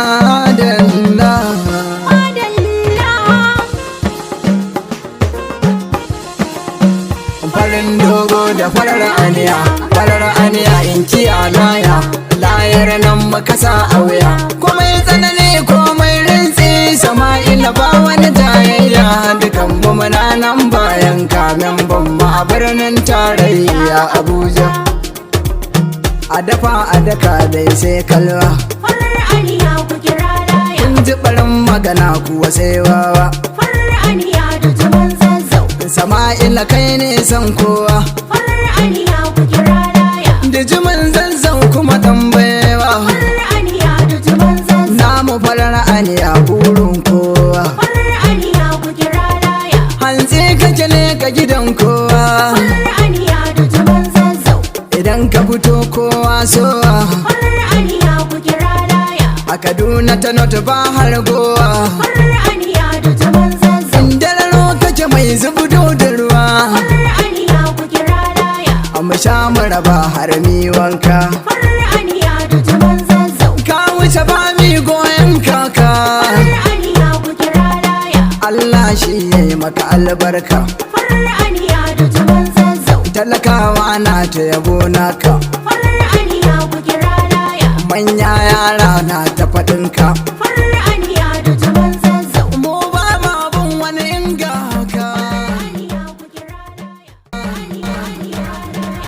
Madalla. Madalla. Farin dogo da farar aniya, farar aniya in kiya laya, layar nan makasa a wuya. Komai tsanani, komai rintsi, Sama'ila ba wani jayayya, dukan mu muna nan bayan kamen ban mu a birnin tarayya Abuja. A dafa a daka dai sai kalwa. Farar aniya, ku kira laya. Kun ji barin magana kuwa sai wawa. Farar aniya da jaman Zazzau. Sama'ila kai ne san kowa. Farar aniya, ku kira laya. Dijimin Zazzau kuma tambayewa. Farar aniya da jaman Zazzau. Namu farar aniya burin kowa. Farar aniya, ku kira laya. Hantsi kake leka gidan kowa. Farar aniya da jaman Zazzau. Idan ka fito kowa sowa. Farar aniya, ku kira laya. A Kaduna ta North ba har gowa. Farar aniya da jaman Zazzau. Indararo kake mai zubudo da ruwa. Farar aniya, ku kira laya. A mu sha mu raba har mi wanka. Farar aniya da jaman Zazzau. Ka wuce ba mi goyon kaka. Farar aniya, ku kira laya. Allah shi ya yi maka albarka. Farar aniya da jaman Zazzau. Talakawa na ta yabo naka. Farar aniya, ku kira laya. Manya yara na ta faɗinka. Farar